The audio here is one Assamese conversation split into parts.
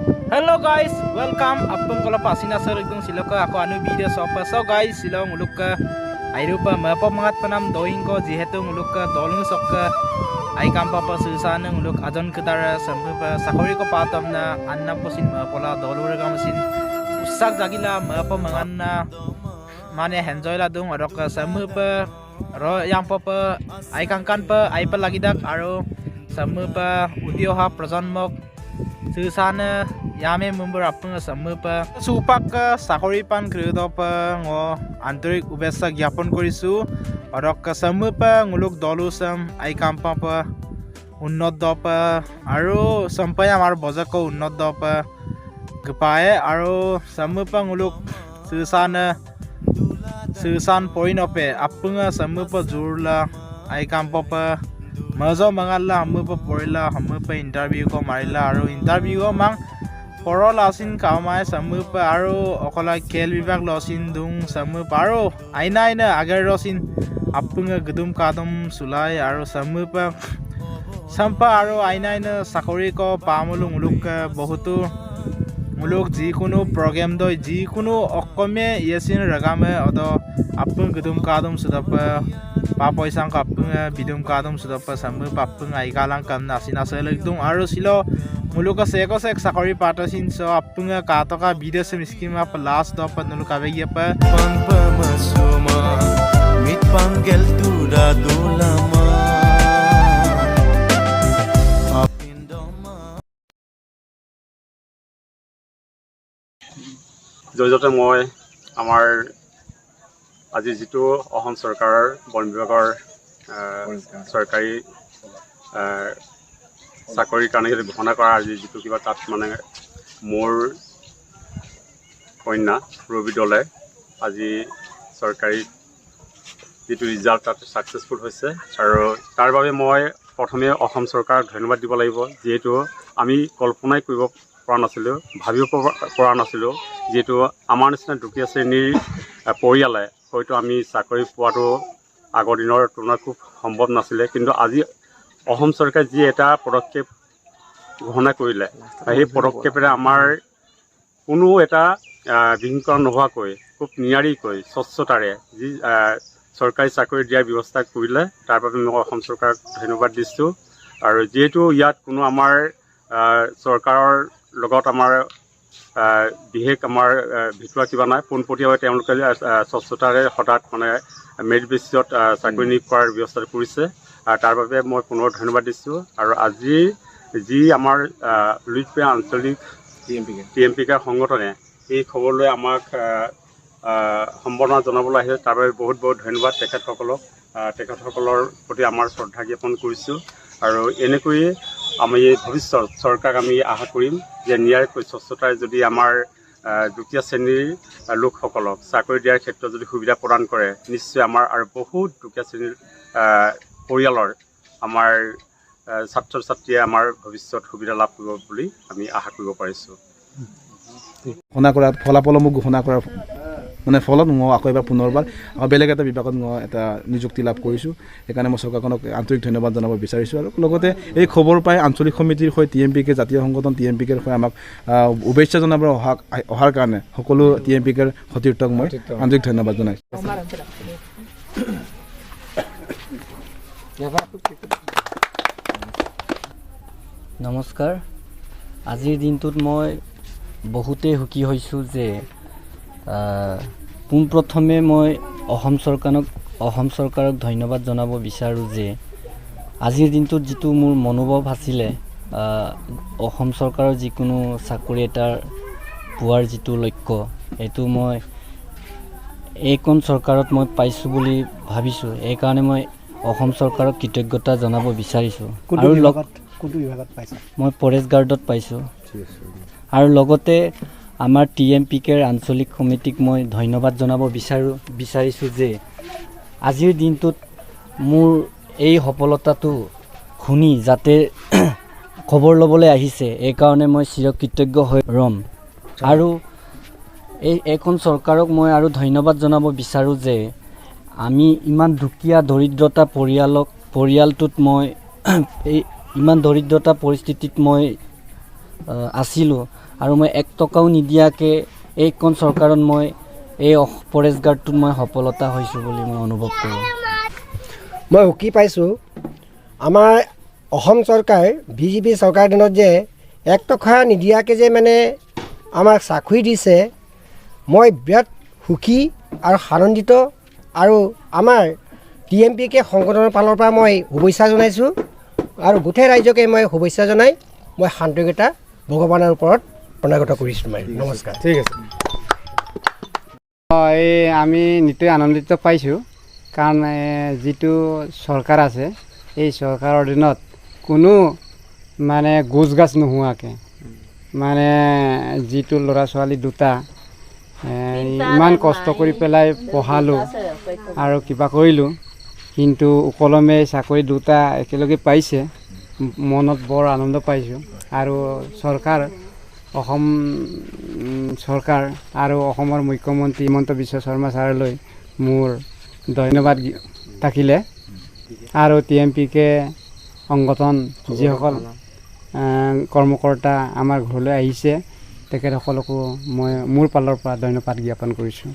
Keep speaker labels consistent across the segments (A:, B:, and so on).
A: Hello guys, welcome. Apung kalau pasina sir ikung silaka ako anu video sopa. So guys, sila muluk airupa mapa mangat panam doing ko যিহেতু মুলুক দলং sok ai kampa pa susan muluk ajon kedara sampa sakori ko patam na anna posin mapola dolur gamasin usak jagila mapa manganna mane enjoy la dung arok sampa ro yampa pa ai kangkan pa ai pa lagidak আৰু sampa উঠি অহা প্ৰজন্মক সুসান ইয়ামে মুম্বৰ আপুং sampa সুপাক চাকৰি পান কৃতপ আন্তৰিক শুভেচ্ছা জ্ঞাপন কৰিছোঁ আৰু sampa nguluk dolu sam ai kampa pa উন্নত দপ আৰু সম্পাই আমাৰ বজাক উন্নত দপ পায় আৰু sampa nguluk সুসান সুসান পৰিনপে আপুং sampa জোৰলা ai kampa pa মজ মাঙাল্লা হামুপ পৰিলা হামুপ ইণ্টাৰভিউ ক মাৰিলা আৰু ইণ্টাৰভিউ মাং পৰল আছিল কামাই চামুপ আৰু অকলা খেল বিভাগ লচিন দুং চামুপ আৰু আইনা আইনা আগে ৰচিন আপুঙ গুদুম কাদুম চুলাই আৰু চামুপ চাম্পা আৰু আইনা আইনা চাকৰি ক পামুলু মুলুক বহুতো মুলুক যিকোনো প্ৰগ্ৰেম দৈ যিকোনো অসমীয়া ইয়েচিন ৰগামে অদ আপুং গুদুম কাদুম চুদপ পা পইচাং কাপুং বিদুম কাদুম চুদপ চামুপ আপুং আইকালাং কাম নাচি নাচে দুং আৰু চিল মুলুক চেক চেক চাকৰি পাতচিন চ আপুং কাটকা বিদেশ স্কিম আপ লাষ্ট দপ নুলুক আবেগিয়াপ
B: Pang pamasuma mit panggel tura dulama Apindoma.
C: জৰিয়তে মই আমাৰ আজি যিটো অসম চৰকাৰৰ বন বিভাগৰ চৰকাৰী চাকৰিৰ কাৰণে যিটো ঘোষণা কৰা আজি যিটো কিবা তাত মানে মোৰ কন্যা ৰবি দলে আজি চৰকাৰী যিটো ৰিজাল্ট তাত ছাকচেছফুল হৈছে আৰু তাৰ বাবে মই প্ৰথমে অসম চৰকাৰক ধন্যবাদ দিব লাগিব, যিহেতু আমি কল্পনাই কৰিব পৰা নাছিলোঁ, ভাবিব পৰা নাছিলোঁ, যিহেতু আমাৰ নিচিনা দুখীয়া শ্ৰেণীৰ পৰিয়ালে হয়তো আমি চাকৰি পোৱাটো আগৰ দিনৰ তুলনাত খুব সম্ভৱ নাছিলে। কিন্তু আজি অসম চৰকাৰে যি এটা পদক্ষেপ ঘোষণা কৰিলে, সেই পদক্ষেপেৰে আমাৰ কোনো এটা বিশৃংখলা নোহোৱাকৈ খুব নিয়াৰিকৈ স্বচ্ছতাৰে যি চৰকাৰী চাকৰি দিয়াৰ ব্যৱস্থা কৰিলে, তাৰ বাবে মই অসম চৰকাৰক ধন্যবাদ দিছোঁ। আৰু যিহেতু ইয়াত কোনো আমাৰ চৰকাৰৰ লগত আমাৰ বিশেষ আমাৰ ভিতৰুৱা কিবা নাই, পোনপটীয়াভাৱে তেওঁলোকে স্বচ্ছতাৰে সদায় মানে মেৰিট বেচিছত চাকৰি নিয়োগ কৰাৰ ব্যৱস্থাটো কৰিছে, আৰু তাৰ বাবে মই পুনৰ ধন্যবাদ দিছোঁ। আৰু আজি যি আমাৰ লুইতপৰীয়া আঞ্চলিক টি এম পি কে সংগঠনে এই খবৰ লৈ আমাক সম্বৰ্ধনা জনাবলৈ আহিছে, তাৰ বাবে বহুত বহুত ধন্যবাদ তেখেতসকলক। তেখেতসকলৰ প্ৰতি আমাৰ শ্ৰদ্ধা জ্ঞাপন কৰিছোঁ। আৰু এনেকৈয়ে আমি ভৱিষ্যত চৰকাৰক আমি আশা কৰিম যে নিয়াৰিকৈ স্বচ্ছতাৰে যদি আমাৰ দুখীয়া শ্ৰেণীৰ লোকসকলক চাকৰি দিয়াৰ ক্ষেত্ৰত যদি সুবিধা প্ৰদান কৰে, নিশ্চয় আমাৰ আৰু বহুত দুখীয়া শ্ৰেণীৰ পৰিয়ালৰ আমাৰ ছাত্ৰ ছাত্ৰীয়ে আমাৰ ভৱিষ্যত সুবিধা লাভ কৰিব বুলি আমি আশা কৰিব পাৰিছোঁ।
D: ঘোষণা কৰাৰ ফলাফলসমূহ ঘোষণা কৰাৰ মানে ফলত মই আকৌ এবাৰ পুনৰবাৰ আকৌ বেলেগ এটা বিভাগত মই এটা নিযুক্তি লাভ কৰিছোঁ। সেইকাৰণে মই চৰকাৰখনক আন্তৰিক ধন্যবাদ জনাব বিচাৰিছোঁ। আৰু লগতে এই খবৰ পাই আঞ্চলিক সমিতিৰ হৈ টি এম পি কে জাতীয় সংগঠন টি এম পি কেৰ হৈ আমাক শুভেচ্ছা জনাব অহাৰ কাৰণে সকলো টি এম পি কেৰ সতীৰ্থক মই আন্তৰিক ধন্যবাদ জনাইছোঁ।
E: নমস্কাৰ। আজিৰ দিনটোত মই বহুতেই সুখী হৈছোঁ যে পোনপ্ৰথমে মই অসম চৰকাৰক ধন্যবাদ জনাব বিচাৰোঁ যে আজিৰ দিনটোত যিটো মোৰ মনোভাৱ আছিলে, অসম চৰকাৰৰ যিকোনো চাকৰি এটাৰ পোৱাৰ যিটো লক্ষ্য, সেইটো মই এইখন চৰকাৰত মই পাইছোঁ বুলি ভাবিছোঁ। এইকাৰণে মই অসম চৰকাৰক কৃতজ্ঞতা জনাব বিচাৰিছোঁ। আৰু
F: কোনটো বিভাগত পাইছা?
E: মই ফৰেষ্ট গাৰ্ডত পাইছোঁ। আৰু লগতে আমাৰ টি এম পি কেৰ আঞ্চলিক সমিতিক মই ধন্যবাদ জনাব বিচাৰিছোঁ যে আজিৰ দিনটোত মোৰ এই সফলতাটো শুনি যাতে খবৰ ল'বলৈ আহিছে, এইকাৰণে মই চিৰকৃতজ্ঞ হৈ ৰ'ম। আৰু এইখন চৰকাৰক মই আৰু ধন্যবাদ জনাব বিচাৰোঁ যে আমি ইমান দুখীয়া দৰিদ্ৰতা পৰিয়ালটোত মই এই ইমান দৰিদ্ৰতা পৰিস্থিতিত মই আছিলোঁ। আৰু মই 1 টকাও নিদিয়াকৈ এইখন চৰকাৰত মই এই ফৰেষ্ট গাৰ্ডটোত মই সফলতা হৈছোঁ বুলি মই অনুভৱ কৰোঁ।
F: মই সুখী পাইছোঁ। আমাৰ অসম চৰকাৰ বিজেপি চৰকাৰ দিনত যে 1 টকা নিদিয়াকৈ যে মানে আমাক চাকৰি দিছে, মই বিৰাট সুখী আৰু আনন্দিত। আৰু আমাৰ টি এম পি কে সংগঠনৰ ফালৰ পৰা মই শুভেচ্ছা জনাইছোঁ আৰু গোটেই ৰাইজকে মই শুভেচ্ছা জনাই মই শান্তিকতা ভগৱানৰ ওপৰত প্ৰণাগত কৰিছোঁ। মই নমস্কাৰ।
D: ঠিক আছে।
G: এই আমি নিতৌ আনন্দিত পাইছোঁ, কাৰণ যিটো চৰকাৰ আছে এই চৰকাৰৰ দিনত কোনো মানে গোজ গাজ নোহোৱাকৈ মানে যিটো ল'ৰা ছোৱালী দুটা ইমান কষ্ট কৰি পেলাই পঢ়ালোঁ আৰু কিবা কৰিলোঁ, কিন্তু উকলমে চাকৰি দুটা একেলগে পাইছে, মনত বৰ আনন্দ পাইছোঁ। আৰু চৰকাৰ অসম চৰকাৰ আৰু অসমৰ মুখ্যমন্ত্ৰী হিমন্ত বিশ্ব শৰ্মা ছাৰলৈ মোৰ ধন্যবাদ থাকিলে। আৰু টি এম পি কে সংগঠন যিসকল কৰ্মকৰ্তা আমাৰ ঘৰলৈ আহিছে তেখেতসকলকো মই মোৰ ফালৰ পৰা ধন্যবাদ জ্ঞাপন কৰিছোঁ।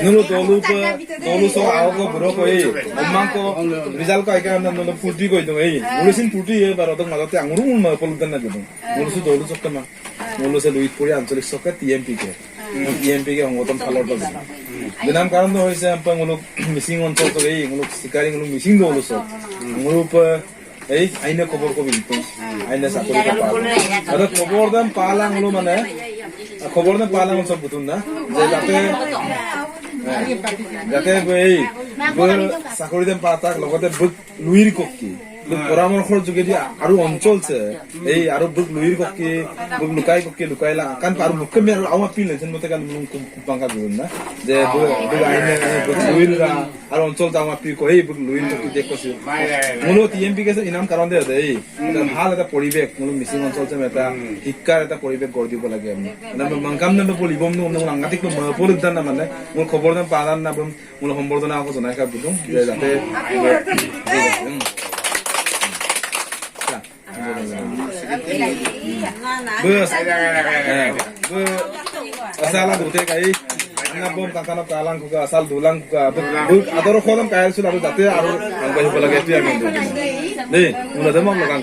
H: নুলো দলু সব আগক বুঢ়ো কৈ অম্মাংক ৰিজাল্ট কৈ কাৰণে নুলো ফূৰ্তি কৰি দিওঁ। এই মুলুচিন ফূৰ্তি এই বাৰু মাজতে আঙুৰো পলুদান নাগিব মুলুচু দলু চক্কে মা মুলুচে লুইত পৰি আঞ্চলিক চক্কে T M P K T M P K সংগঠন ফালৰ পৰা বিনাম কাৰণটো হৈছে মুলুক মিচিং অঞ্চল এই মুলুক চিকাৰী মুলুক মিচিং দলু চক মুলুক এই আইনে খবৰ কবি আইনে চাকৰি পাল খবৰ দাম পালাং হলো মানে খবৰ দাম পালাং চব বুতুন না যে যাতে যাতে এই চাকৰি দাম পা তাক লগতে লুইৰ ককি পৰামৰ্শৰ যোগেদি আৰু অঞ্চলছে এই আৰু বুক লুইৰ ককি বুক লুকাই ককি লুকাই লা কাৰণ আৰু লোকে আৰু আওয়া পিল যেন মতে কান কুপাংকা গুণ না যে বুক আইনে বুক লুইৰ আৰু অঞ্চল আওয়া পি কই বুক লুইৰ ককি দেখছো মোলো টি এম পি কে ইনাম কাৰণ দে এই এটা ভাল এটা পৰিৱেশ মোলো মিচিং অঞ্চল যে এটা শিক্ষাৰ এটা পৰিৱেশ গঢ় দিব লাগে। আমি মাংকাম নাম বলিব সাংঘাতিক পৰিধান না মানে মোৰ খবৰ দাম পালান না মোৰ সম্বৰ্ধনা আকৌ জনাই খা বুধো যে যাতে asal gote kai anna bom kankana kalang kuka asal dulang kuka আদৰ খোৱাম কাই আছো আৰু যাতে আৰু আগবাঢ়িব লাগে এইটোৱে আমি দেই। মুলতে মই লগাম।